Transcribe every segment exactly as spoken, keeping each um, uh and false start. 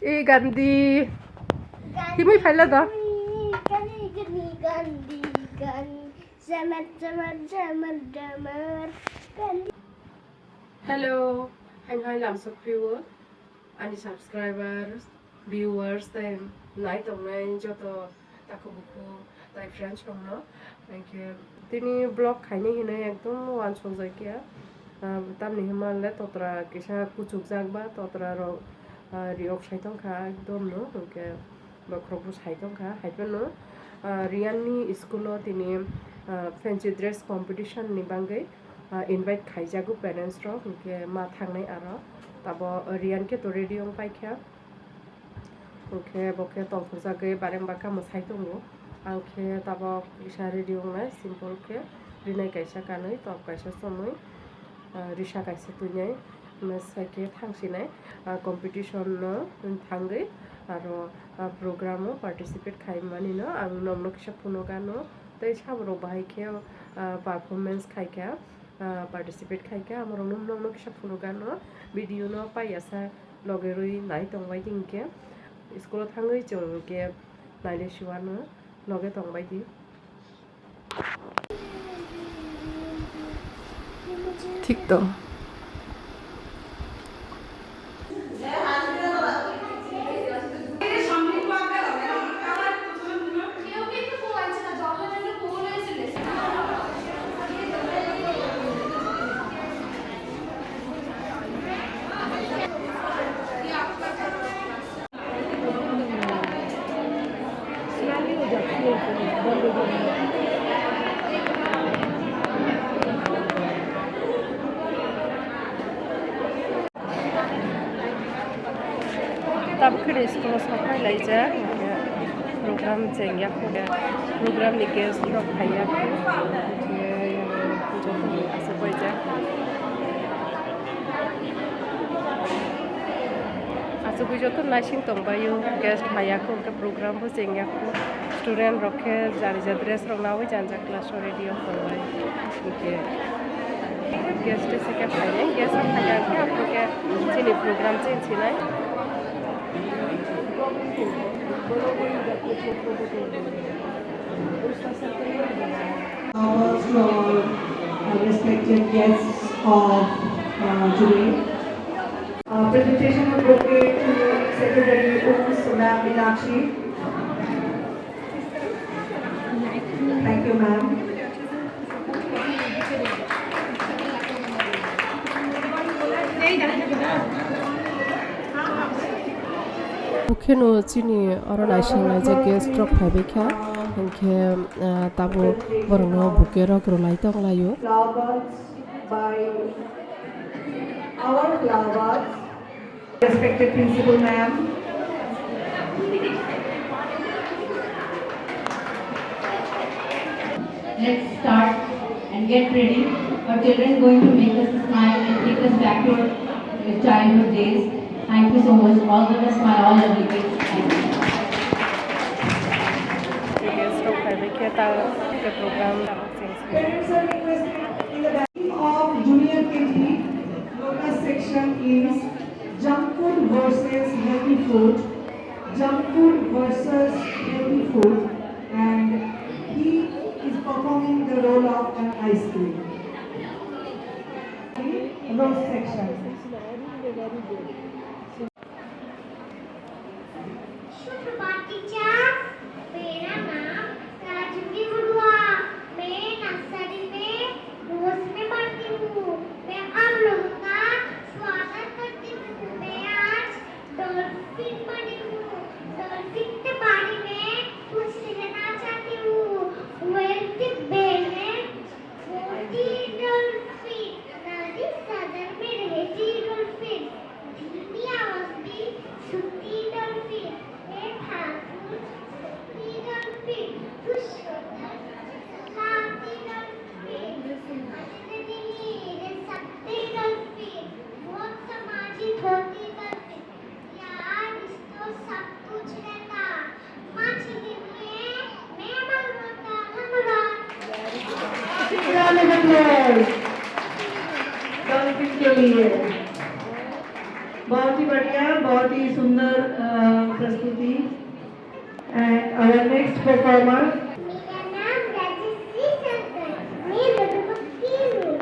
Ei Gandhi. Himwi phaila da? Gandhi, Gandhi, Gandhi, Gandhi. Jamar, jamar, jamar, jamar. Gandhi. Hello, haino hai lamsok phio ani subscribers, viewers tei nai tongnai joto takhuk bukhuk tai friends rokno. Hinkhe tini vlog khaini hinwi ekdom uansukjak ya. Ah, tamni hwnba le totra kisa kuchukjak ba totra rok, ah, riyok sai tongkha ekdom no, hinkhe bokhorok bo sai tongkha. Hai phano, ah, Riyan ni school o tini, ah, fancy dress competition ni bagwi, ah, invite khaijago parents rok, hinkhe ma thangnai aro. Tabo Riyan khe to ready wng paikha. Hwnkhe bo khe tongthokjagwi bareng baka mwsai tongo. Ang khe tabok kisa ready wngnai, simple khe rinai kaisa kanwi, top kaisa chumui, ah, risa kaisa twinai, mwsai khe thangsinai, ah, competition no thangwi aro, ah, program o participate khaimani no ang nokno kisa phunukgano tei saborok bahai khe, ah, performance khaikha. Ah, participate khaikha, amorokno nokno kisa phunukgano, video no paiyasa loge rwi nai tongbaidi hinkhe, school o thangwi chwng hinkhe naile siwano loge tongbaidi. Thik to. Tabuk khe school o sok phai laijak, hinkhe program chengya kho, program ni guest rok phaiya kho, hinkhe joto aswk baijak. Asugwi joto naising tongbaio, guest maya kho, hwnkhe program bo chengya kho. Student rok khe jani ja dress rok nawi jani ja class o ready wng tongnai. Hwnkhe guest se khe phainai, guest rok phaiya khe, aphuru khe chini program chengsinai. Awards for our respected guests of, uh, today. Uh, presentation of bouquet to Secretary Um Sona Meenakshi. Thank you, ma'am. Bukheno chini oro naising laijak guest rok phaibaikha, hinkhe, ah, tabuk borokno bouquet rok rwlai tonglaio. Flower buds by our flowers. Respected Principal Ma'am. Let's start and get ready. Our children going to make us smile and take us back to our childhood days. Thank you so much. All the best, my all lovely kids. Thank you. Guest rok phaibaikhe ta program. Parents are requested in the name of Junior K G, local section is junk food versus healthy food, junk food versus healthy food, and he is performing the role of an ice cream. Rose section. सुप्रभात टीचर, मेरा नाम राजवी बरुआ। मैं नर्सरी में रोज में पढ़ती हूँ। मैं आप लोगों का स्वागत करती हूँ। मैं आज डॉल्फिन बनी हूँ। डॉल्फिन के बारे में कुछ कहना चाहती हूँ। Whale के बेल में बोलती डॉल्फिन, नदी सदर में रहती डॉल्फिन। धीमी आवाज में सूंघती डॉल्फिन, ए ठाकुर, सूंघती डॉल्फिन, खुश होकर खाती डॉल्फिन, अजनबी रे सकते डॉल्फिन, बहुत समाजिक होती डॉल्फिन। यार, इस तो सब कुछ रहता। माँ छिपी हुई है, मैं बनूंगा। धन्यवाद। Round of applause. डॉल्फिन के लिए। बहुत ही बढ़िया। बहुत ही सुंदर, अ, प्रस्तुति। And our next performer। मेरा नाम राजश्री शंकर, मैं मधुमक्खी हूँ।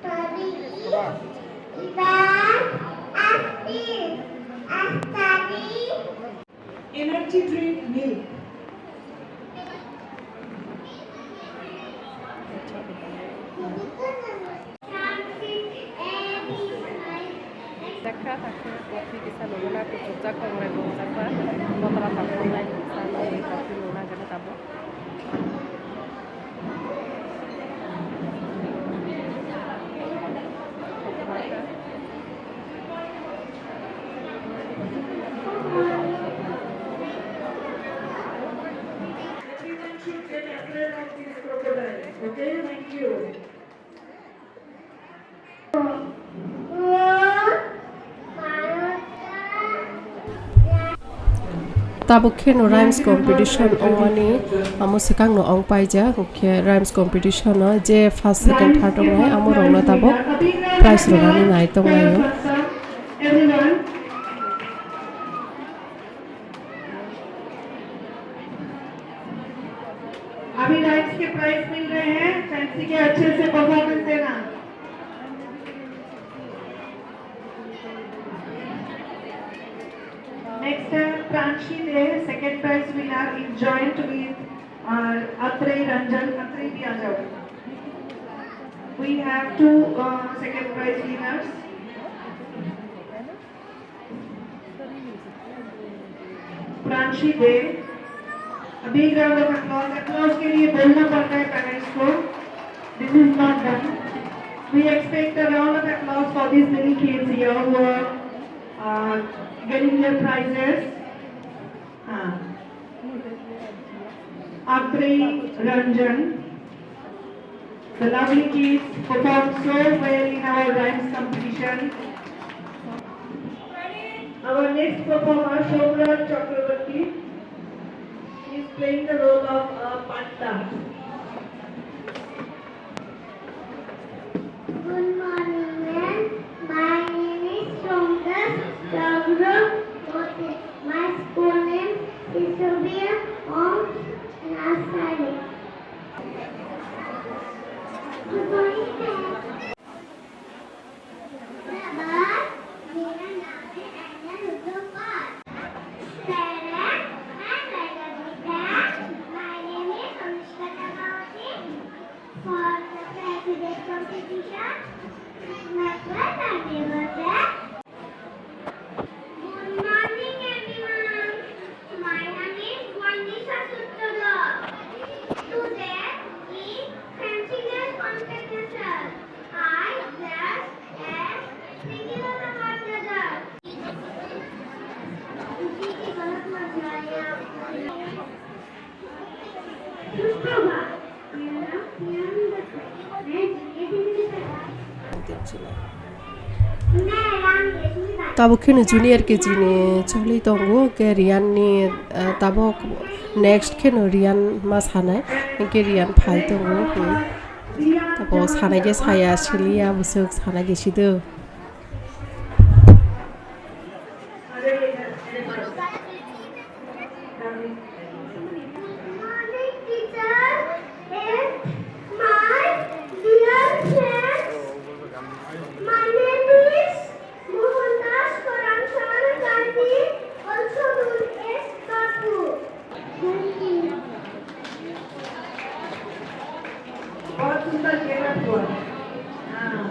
तभी इधर आस्तीन, आस्तानी। Energy drink milk. Jakha hakhe coffee kisa nungna kuchukjak tongnai bo jakha botra tangmani kisa nungwi coffee nungna gana tabuk. Everyone should get afraid of these crocodiles, okay? Thank you. Tabuk kheno rhymes competition ongmani amo swkangno ong paijak, hwnkhe rhymes competition o je first, second, third wngnai amo rokno tabuk prize rwnani nai tonglaio. Everyone. अभी राइम्स के प्राइस मिल रहे हैं, फैंसी के अच्छे से परफॉर्मेंस देना। Next है प्रांशी दे, second prize winner in joint with, uh, Atreya रंजन। अत्रेय भी आ जाओ। We have two, uh, second prize winners. Pranshi they, a big round of applause। Applause के लिए बोलना पड़ता है पेरेंट्स को। This is not done। We expect a round of applause for these little kids here who are, uh, getting their prizes। हाँ। अत्रेय Ranjan. The lovely kids performed so well in our rhymes competition. Our next performer, Shobhra Chakraborty, is playing the role of a panda. Good morning, ma'am. My name is Shobhra Chakraborty. My school name is Sisubia Om Nasari. Parents, I'm Rajavita. My name is Anushka Chakraborty. For the president competition, my brother never there. Good morning, everyone. My name is Vandisha Sutradhar. Today is Fancy Dress Competition. I dress as Preeti Lata Bhattacharya. Suprabhat. Tabuk kheno junior K G ni choli tongo, hwnkhe Riyan ni, ah, tabuk next kheno Riyan ma sanai, hwnkhe Riyan phai tongo, hwnkhe tabuk sanai khe saya siliya bwswk sanai khe sido. Good morning, teacher and my dear friends. My name is Mohandas Karan Sarakarni, also known as Bapu. Thank you. बहुत सुंदर गेटअप हुआ। हाँ।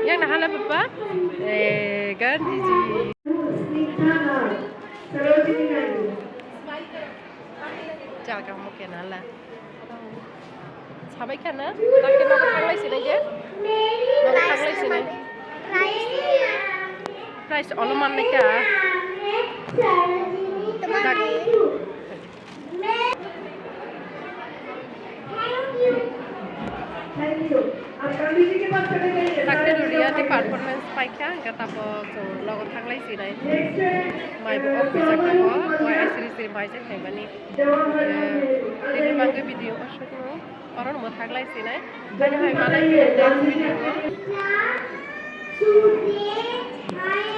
Yang na hala papa? Eh, Gandhiji. Jaga mo kena la. Sabai kana? Laki nogo thanglai sinai je? Nogo thanglai sinai. Price olo mannai ka? Takte Ruria ni performance paikha, hingke tabok chwng logo thanglai sinai. Mai bo kok pijak tongo, Y S Riri mai se phaimani. Eh, tini bagwi video o shoot no, oro no thanglai sinai. Ani hai malai next video o.